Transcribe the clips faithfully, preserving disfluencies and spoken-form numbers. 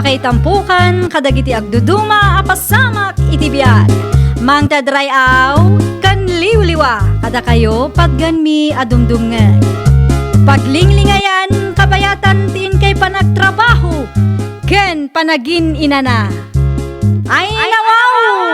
Ay tampukan kadagiti agduduma a pasamak iti biag. Mangted ray-aw ken liwliwa kadakayo patgenmi a dumdumngeg. Paglinglingayan kabayatan ti inkay panagtrabaho ken panagin-inana. Ay, nawaw!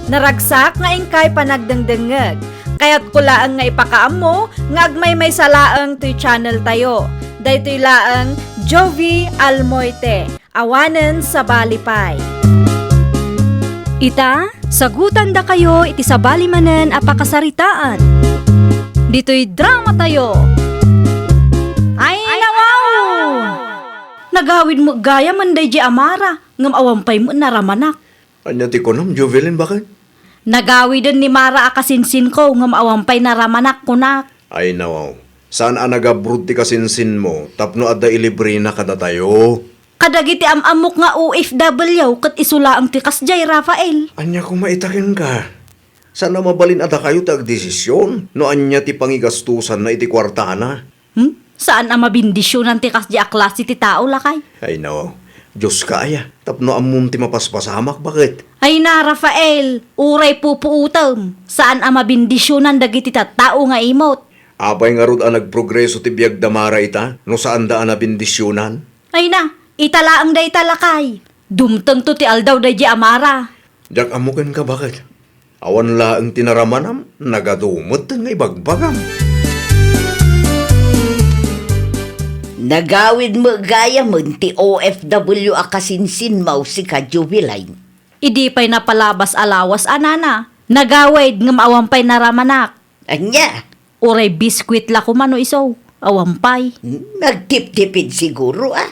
Naragsak nga inkay panagdengdengngeg. Kayatko laeng nga ipakaammo nga agmaymaysa laeng toy channel tayo. Daytoy laeng Jovie Almoite, awanen sabali pay. Ita, sagutandakayo iti sabali manen a pakasaritaan. Ditoy drama tayo. Ay, nawaw! Nagawid met gayam daydiay a Mara, ngem awan pay met naramanak. Ania ti kunam, Jovelyn, baket? Nagawiden ni Mara a kasinsinko, ngem awan pay naramanak, kunak. Ay, nawaw. Saan a nagabroad ti kasinsinmo tapno adda ilibrena kadatayo? Kadagiti am-ammok nga O F W ket isu laeng ti kasdiay, Rafael. Ania koma ita kenka? Saan a mabalin a dakayo ti agdesisyon no ania ti pangigastosanna iti kuartana? Hmm? Saan a mabendisyonan ti kasdiay a klase ti tao, lakay? Ay, no. Dioska aya, tapno ammom ti mapaspasamak, baket? Ay na, Rafael, uray pupuotem. Saan a mabendisyonan dagiti tattao nga imot. Apay ngarud a nagprogreso ti biagda Mara ita, no saanda a nabendisyonan? Ay na, ita laeng dayta, lakay. Dumtengto ti aldaw daydiay a Mara. Diak ammo kenka, baket? Awan laeng ti naramanam, nagadu met nga ibagbagam. Nagawid met gayamen ti O F W a kasinsinmo, sika, Jovelyn. Idi pay napalabas a lawas a nana, nagawid ngem awan pay naramanak. Ania? Uray biskuit la koma no isu, awan pay. Hmm, nagtiptipid siguro, a.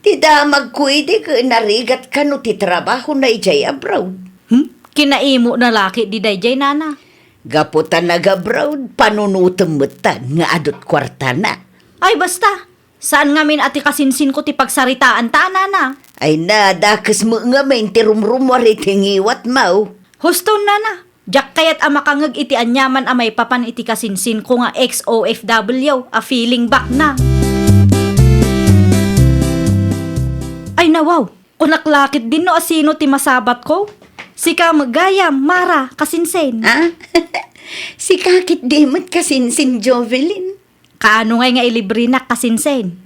Ti damagko idi ket narigat kano ti trabahona idiay abroad. Hmm? Kinaimona la ketdi daydiay, nana. Gapu ta nag-abroad, panunotem met ta nga adut kuartana. Ay, basta! Saan ngamin a ti kasinsinko ti pagsaritaanta, nana. Ay na, dakes met ngamin ti rumrumuar iti ngiwatmo. Huston, nana. Diak kayat a makangeg iti aniaman a maipapan iti kasinsinko nga ex-O F W a feeling back na. Ay, nawaw! Kunak la ketdin no asino ti masabatko. Sika met gayam, Mara, kasinsin. Ah? Sika ketdi met kasinsin, Jovelyn. Kaano ngay nga ilibrenak, kasinsin?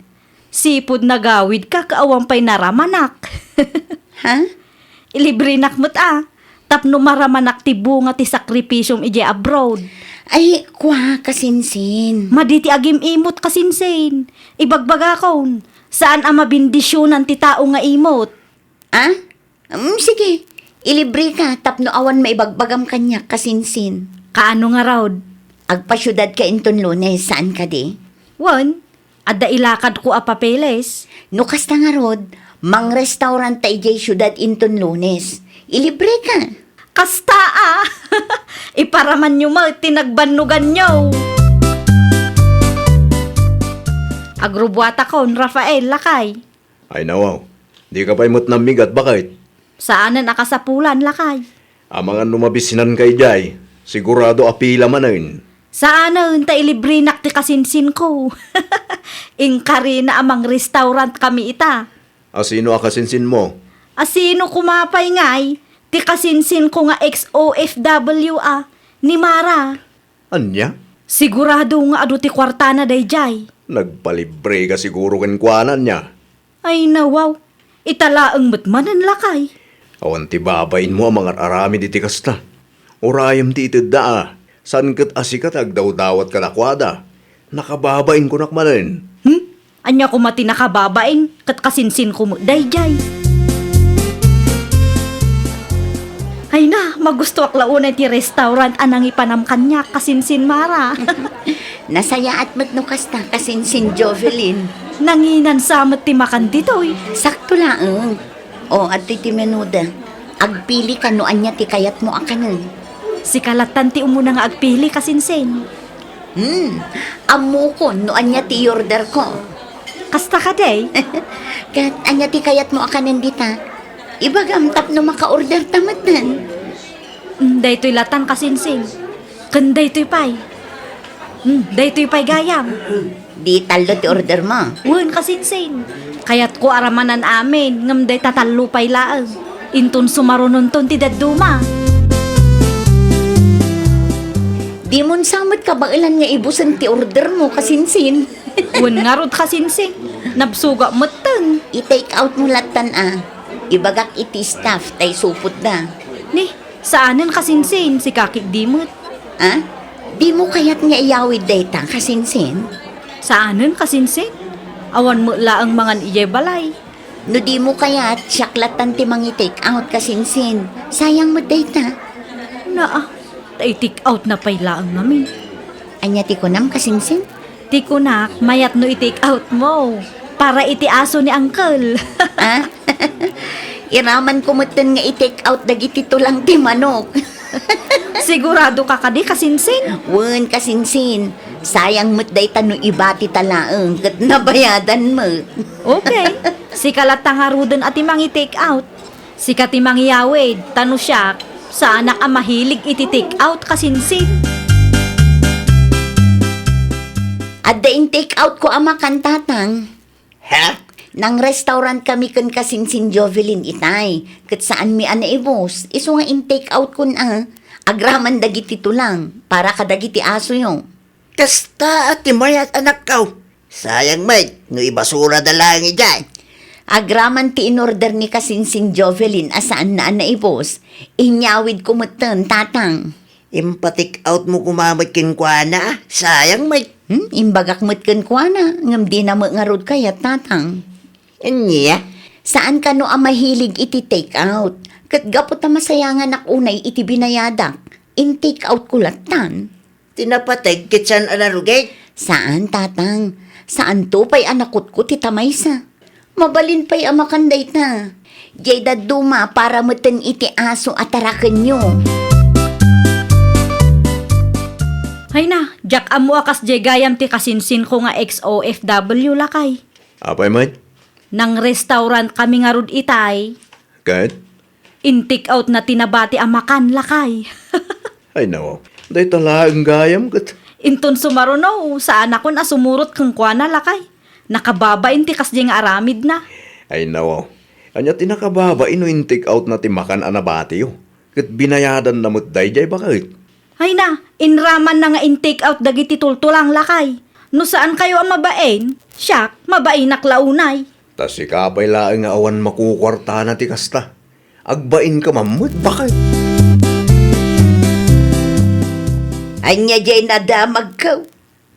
Sipud nagawidka ket awan pay naramanak. Ha? Ilibrenak met a, tapno maramanak ti bunga ti sakripisiom idiay abroad. Ay, kua, kasinsin. Madi ti agim-imot, kasinsin. Ibagbagakon, saan a mabendisyonan ti tao nga imot. Ah? Mm, sige. Ilibreka tapno awan maibagbagam kaniak, kasinsin. Kaano ngarud? Agpasiudadka inton Lunes, saan kadi? Wen, adda ilakadko a papeles. No kasta ngarud, mangrestauranta idiay siudad inton Lunes. Ilibreka. Kasta a! Iparamanyo met ti nagbannoganyo. Agrubuatakon, Rafael, lakay. Ay, nawaw. Dika pay met nammigat, baket? Saanen a kasapulan, lakay. Amangan no mabisinanka idiay, sigurado a pila manen. Saanen ta ilibrenak ti kasinsinko. Inkarina a mangrestaurant kami ita. Asino a kasinsinmo? Asino koma pay ngay? Ti kasinsinko nga ex-O F W a, ni Mara. Ania? Sigurado nga adu ti kuartana daydiay. Nagpalibreka siguro kenkuana, ania? Ay, nawaw. Ita laeng met manen, lakay. Awan ti babainmo a mangar-aramid iti kasta. Urayem ti itedda a, saan ket a sika ti agdawdawat kadakuada. Nakababain kunak manen. Hmm? Ania koma ti nakababain ket kasinsinko met daydiay? Ay na, magustoak la unay ti restaurant a nangipanam kaniak, kasinsin Mara. Nasayaat met no kasta, kasinsin Jovelyn. Nanginansa met ti makan ditoy. Sakto laeng. O, adtoy ti menuda. Agpilika no ania ti kayatmo a kanen. Sika lattan ti umuna nga agpili, kasinsin. Hmm, ammokon no ania ti i-orderko. Kasta kadi? Ket ania ti kayatmo a kanen dita? Ibagam tapno maka-orderta metten. Hmm, daytoy lattan, kasinsin. Ken daytoy pay. Hmm, daytoy pay gayam. Di tallo ti order mo? Wen, kasinsin. Kayatko a ramanan amin, ngem dayta tallo pay laeng. Inton sumarunonton ti dadduma. Di mon sa met kabaelan nga ibusen ti order mo, kasinsin. Wen ngarud, kasinsin. Nabsuga metten. I-take out mo lattan a. Ibagak iti staff ta isupotda. Ni, saanen, kasinsin, sika ketdi met. Ah? Di mo kayat nga iyawid dayta, kasinsin? Saanen, kasinsin. Awan met laeng mangan idiay balay. No di mo kayat, siak lattan ti mangi-take out, kasinsin. Sayang met dayta. Naa, ta i-take out na pay laeng ngamin. Ania ti kunam, kasinsin? Ti kunak, mayat no i-take out mo. Para iti aso ni Uncle. Ah? Iraman ko metten nga i-take out dagiti tulang ti manok. Sigurado ka kadi, kasinsin? Wen, kasinsin. Sayang met dayta no ibati ta laeng ket nabayadan met. Okay. Sika latta ngaruden a ti mangi-take out. Sika ti mangiyawid, ta no siak, saanak a mahilig iti take out, kasinsin. Adda in-take out ko a makan, tatang. Ha? Nang-restaurant kami ken kasinsin Jovelyn itay, ket saanmi a naibus, isu nga in-take out kon a, agraman dagiti tulang, para kadagiti asoyo. Kasta a ti mayat, anakko. Sayang met no ibasurada laeng idiay. Agraman ti in-order ni kasinsin Jovelyn a saanna a naibus, inyawid ko metten, tatang. Impa-take out mo koma met kenkuana, sayang met. Hmm, imbagak met kenkuana, ngem dina met ngarud kayat, tatang. Ania? Saan kano a mahilig iti take out. Ket gapu ta masayanganak unay iti binayadak, in-take out ko lattan. Ti napateg ket saan a narugit? Saan, tatang. Saanto pay a nakutkot ita maysa. Mabalin pay a makan dayta. Diay dadduma para metten iti aso a tarakenyo. Hayna, diak ammo a kasdiay gayam ti kasinsinko nga ex-O F W, lakay. Apay met? Nang-restaurant kami ngarud itay. Ket? In-take out na ti nabati a makan, lakay. Ay, nawaw. Dayta laeng gayam ket. Inton sumaruno, saanakon a sumurot kenkuana, lakay. Nakababain ti kasdiay nga aramidna. Ay, nawaw. Ania ti nakababain no in-take out na ti makan a nabatiyo? Ket binayadanna met daydiay baket. Hayna, inramanna nga in-take out dagiti tultulang, lakay. No saankayo a mabain, siak, mabainak la unay. Ta sika pay laeng nga awan makukuartana ti kasta. Agbainka man met, baket. Ania diay nadamagko?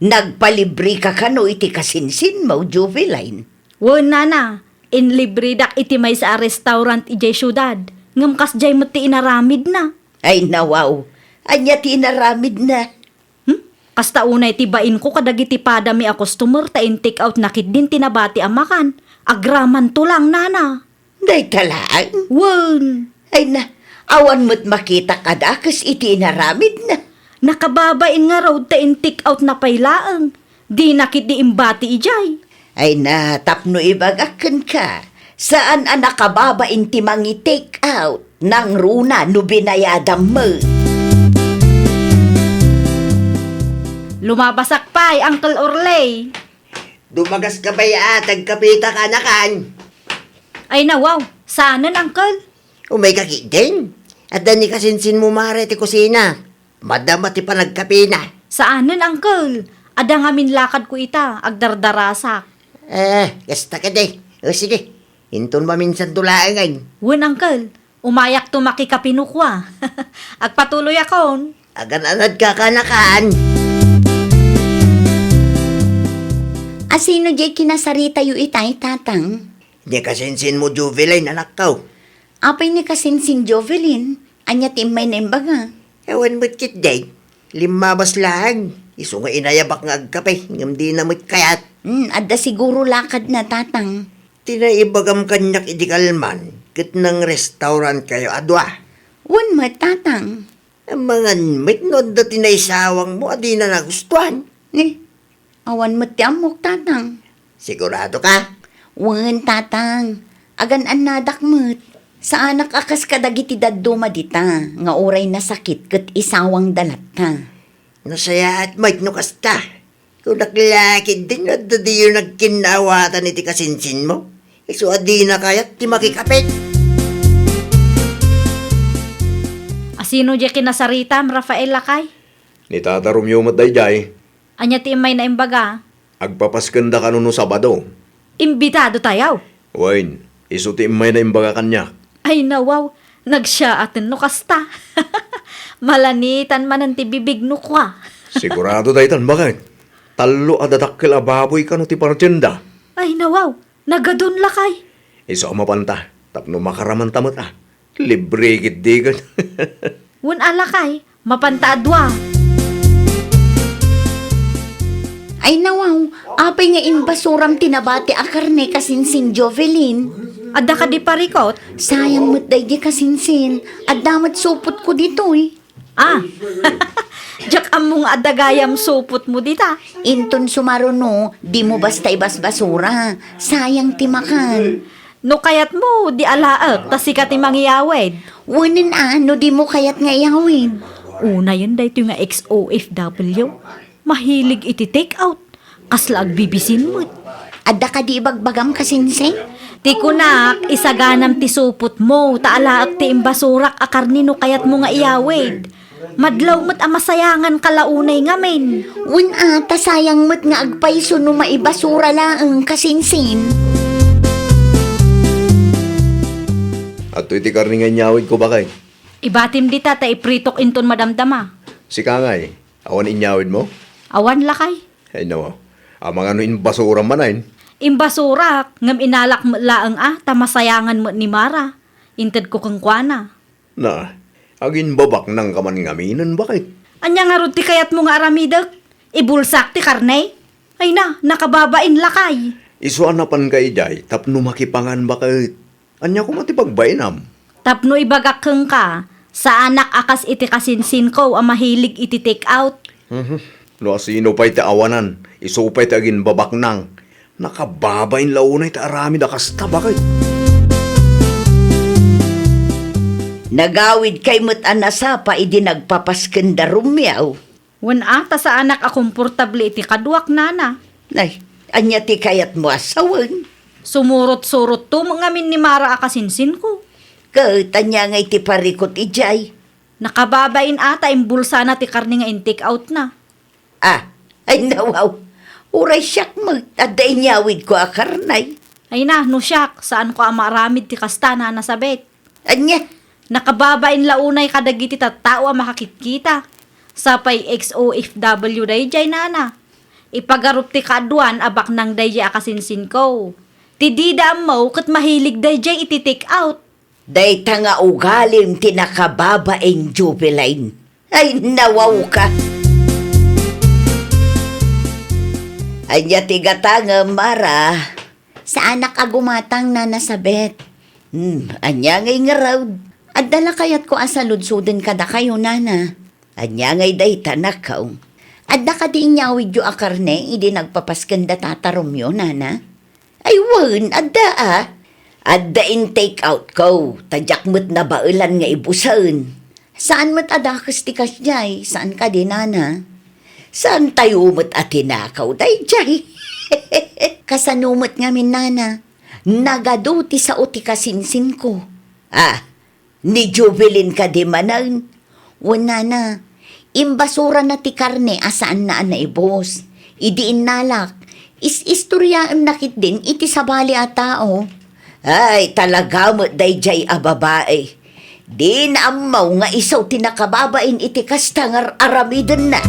Nagpalibreka kano iti kasinsinmo, Joveline? Wen, nana, inlibredak iti maysa a restaurant idiay siudad, ngem kasdiay met ti inaramidna. Ay, nawaw. Ania ti inaramidna? Hmm? Kasta unay ti bainko kadagiti padami a customer ta in-take out na ketdin ti nabati a makan. Agramanto lang, nana. Dayta laeng? Wen. Ay na, awan met makitak a dakes iti inaramidna. Nakababain ngarud ta in-take out na pay laeng. Dina ketdi imbati idiay. Ay na, tapno ibagak kenka, saan a nakababain ti mangi-take out, nangruna no binayadam met. Lumabasak pay, Uncle Orley. Dumagas ka pay a, agkapita ka, nakan. Ay, nawaw. Saanen, Uncle? Umay ka ketdin. Adda ni kasinsinmo, Mare, ti kusina. Madama ti panagkapina. Saanen, Uncle. Adda ngamin lakadko ita, agdardarasak. Eh, kasta kadi. O, sige. Inton maminsanto laengen. Wen, Uncle. Umayakto makikape no kua. Agpatuloyakon. Agan-anadka, nakan. A, sino diay kinasaritayo itay, Tatang? Ni kasinsinmo, Jovelyn, anakko. Apay ni kasinsin Jovelyn? Ania ti immay na imbaga? Awan met ketdi. Limmabas laeng. Isu nga inayabak nga agkape, ngem dina met kayat. Hmm, adda siguro lakadna, Tatang. Ti naibagam kaniak idi kalman, ket nang-restaurantkayo a dua. Wen met, Tatang. Amangan met no adda ti naisawangmo a dina nagustuan. Ni, awan met ti ammok, Tatang. Sigurado ka? Wen, Tatang. Agan-annadak met. Saanak a kas kadagiti dadduma dita, nga uray nasakit ket isawangda latta. Nasayaat met no kasta. Kunak la ketdin no adda diyo nagkinnaawatan iti kasinsinmo. Isu a dina kayat ti makikapit. Asino diay kinasaritam, Rafael, lakay? Ni Tata Romeo met daydiay. Ania ti immayna imbaga? Agpapaskenda kano no Sabado. Imbitado tayaw? Wen, isu ti immayna imbaga kaniak. Ay, nawaw, nagsiyaaten no kasta. Malanitan manen ti bibig no kua. Sigurado daytan, baket. Tallo a dadakkel a baboy kano ti partienda. Ay, nawaw, nagadun lakay. Isu a mapanta, tapno makaramanta met a. Libre ketdi ket. Wen a lakay, mapanta a dua. Ay nawaw, apay nga imbasuram ti nabati a karne kasinsin Jovelyn? Adda kadi parikut? Sayang met daydi kasinsin. Adda met supotko ditoy. Ah, diak ammo nga adda gayam supotmo dita. Inton sumaruno, dimo basta ibasbasura. Sayang ti makan. No kayatmo, di alaek, ta sika ti mangiyawid. Wenen a, no dimo kayat nga iyawid. Unayen daytoy nga ex-O F W. Mahilig iti take out. Kasla agbibisin met. Adda kadi ibagbagam kasinsin? Ti kunak, isaganam ti supotmo, ta alaek ti imbasurak a karne no kayatmo nga iyawid. Madlaw met a masayanganka la unay ngamin. Wen a, ta sayang met nga agpayso no maibasura laeng kasinsin. Adtoy ti karne nga inyawidko, baket. Ibatim dita ta ipritok inton madamdama. Sika ngay, awan inyawidmo? Awan lakay. Ay, nawaw. Amangan no imbasuram manen. Imbasurak, ngem inalak met laeng a, ta masayangan met ni Mara. Intedko kenkuana. Na, aginbabaknangka man ngaminen, baket? Ania ngarud ti kayatmo nga aramidek? Ibulsak ti karne? Ay na, nakababain lakay. Isu a napanka idiay tapno makipangan, baket. Ania koma ti pagbainam? Tapno ibagak kenka, saanak a kas iti kasinsinko a mahilig iti take out. Mhm. No asino pay ti awanan, isu pay ti aginbabaknang. Nakababain la unay ti aramid a kasta, baket. Nagawidkay met a nasapa idi nagpapaskenda Romeo. Wen a, ta saanak a komportable iti kaduak, nana. Ay, ania ti kayatmo a sawen? Sumurot-surotto met ngamin ni Mara a kasinsinko. Ket ania ngay ti parikut idiay? Nakababain a ta imbulsana ti karne nga in-take outna. Ah, ay nawaw. Uray siak met, adda inyawidko a karne. Ay na, no siak, saanko a maaramid ti kasta, Nana Sabet. Ania? Nakababain la unay kadagiti tattao a makakitkita. Sapay ex-O F W daydiay, Nana. Ipagarup ti kaaduan a baknang daydiay a kasinsinko. Ti dida ammo ket mahilig daydiay iti take out. Dayta nga ugalim ti nakababain, Joveline. Ay, nawawka. Ania ti gatangem, Mara? Saanak a gumatang, Nana Sabet. Hmm, ania ngay ngarud? Adda la kayatko a saludsoden kadakayo, Nana. Ania ngay dayta, nakaw? Adda kadi inyawidyo a karne idi nagpapaskenda Tata Romeo, Nana? Ay wen, adda a. Adda in-take outko, ta diak met nabaelan nga ibusen. Saan met a dakes ti kasdiay, saan kadi, Nana? Saantayo met a tinakaw daydiay. Kasano met ngamin, Nana? Nagadu ti sao ti kasinsinko. Ah, ni Jovelyn kadi manen? Wen, Nana, imbasurana ti karne a saanna a naibus. Idi innalak, is-istoriaenna ketdin iti sabali a tao. Ay, talaga met daydiay a babai. Dina ammo nga isu ti nakababain iti kasta nga ar-aramidenna.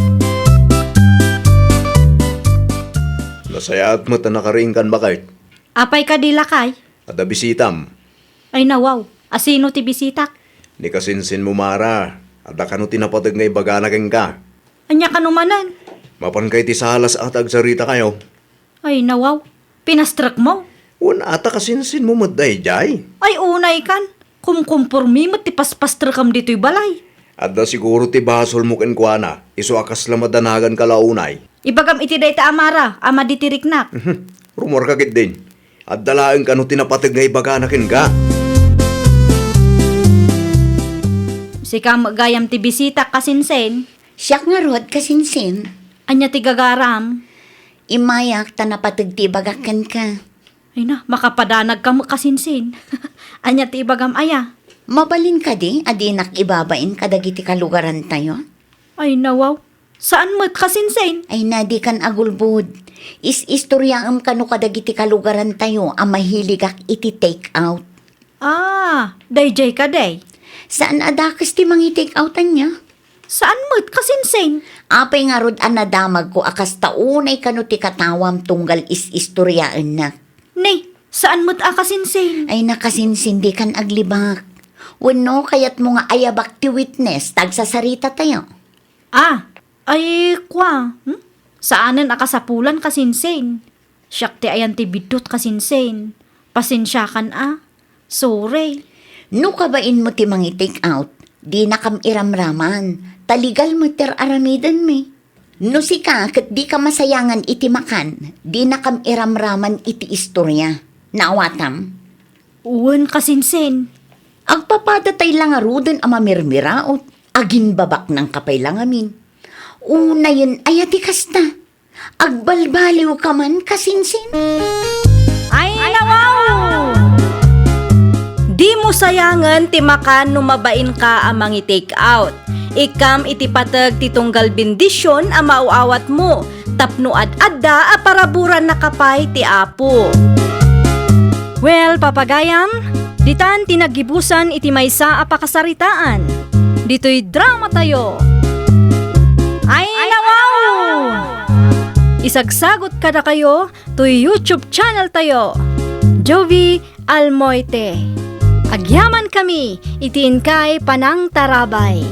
Nasayaat met a nakariingkan, baket. Apay kadi, lakay? Adda bisitam. Ay, nawaw. Asino ti bisitak? Ni kasinsinmo, Mara. Adda kano ti napateg nga ibagana kenka? Ania kano manen? Mapanka iti salas a ta agsaritakayo. Ay, nawaw. Pinastrekmo? Wen a ta kasinsinmo met daydiay. Ay, unaykan. Kumkumpormi met ti paspastrekam ditoy balay. Adda siguro ti basolmo kenkuana, isu a kasla madanaganka la unay. Ibagam iti dayta a Mara a madi ti riknak. Mhm. Rummuarka ketdin. Adda laeng kano ti napateg nga ibagana kenka? Sika met gayam ti bisitak, kasinsin. Siak ngarud, kasinsin. Ania ti gagaram? Immayak ta napateg ti ibagak kenka. Ay na, makapadanagka met, kasinsin. Ania ti ibagam aya? Mabalin kadi a dinak ibabain kadagiti kalugarantayo? Ay na, wow. Saan met, kasinsin? Ay na, dikan agulbod. Is-istoriaem kano kadagiti kalugarantayo a mahiligak iti take out. Ah, daydiay kadi. Saan a dakes ti mangi-take out ania? Saan met, kasinsin? Apay ngarud a nadamagko a kasta unay kano ti katawam tunggal is-istoriaennak. Ni, saan met a kasinsin? Ay na, kasinsin, dikan aglibak. Wenno, kayatmo nga ayabak ti witness ta agsasaritatayo? Ah, ay, kua, hmm? Saanen a kasapulan, kasinsin. Siak ti ayan ti biddut, kasinsin. Pasensiakan a. Sorry. No kabainmo ti mangi-take out, dinakam iramraman, ta legal met ti ar-aramidenmi. No sika ket dika masayangan iti makan, dinakam iramraman iti istoria. Naawatam? Wen, kasinsin. Agpapadatay la ngaruden a mamirmiraot. Aginbabaknangka pay la ngamin. Unayen aya ti kasta? Agbalbaliwka man, kasinsin? Ay, nawaw! Dimo sayangen ti makan no mabainka a mangi-take out. Ikkam iti pateg ti tunggal bendision a maaw-awatmo, tapno ad-adda a paraburannaka pay ti Apo. Well, papagayam, ditan ti naggibusan iti maysa a pakasaritaan. Ditoy dramatayo. Ay, nawaw! Isagsagut kadakayo toy YouTube channel tayo, Jovie Almoite. Agyamankami iti inkay panangtarabay.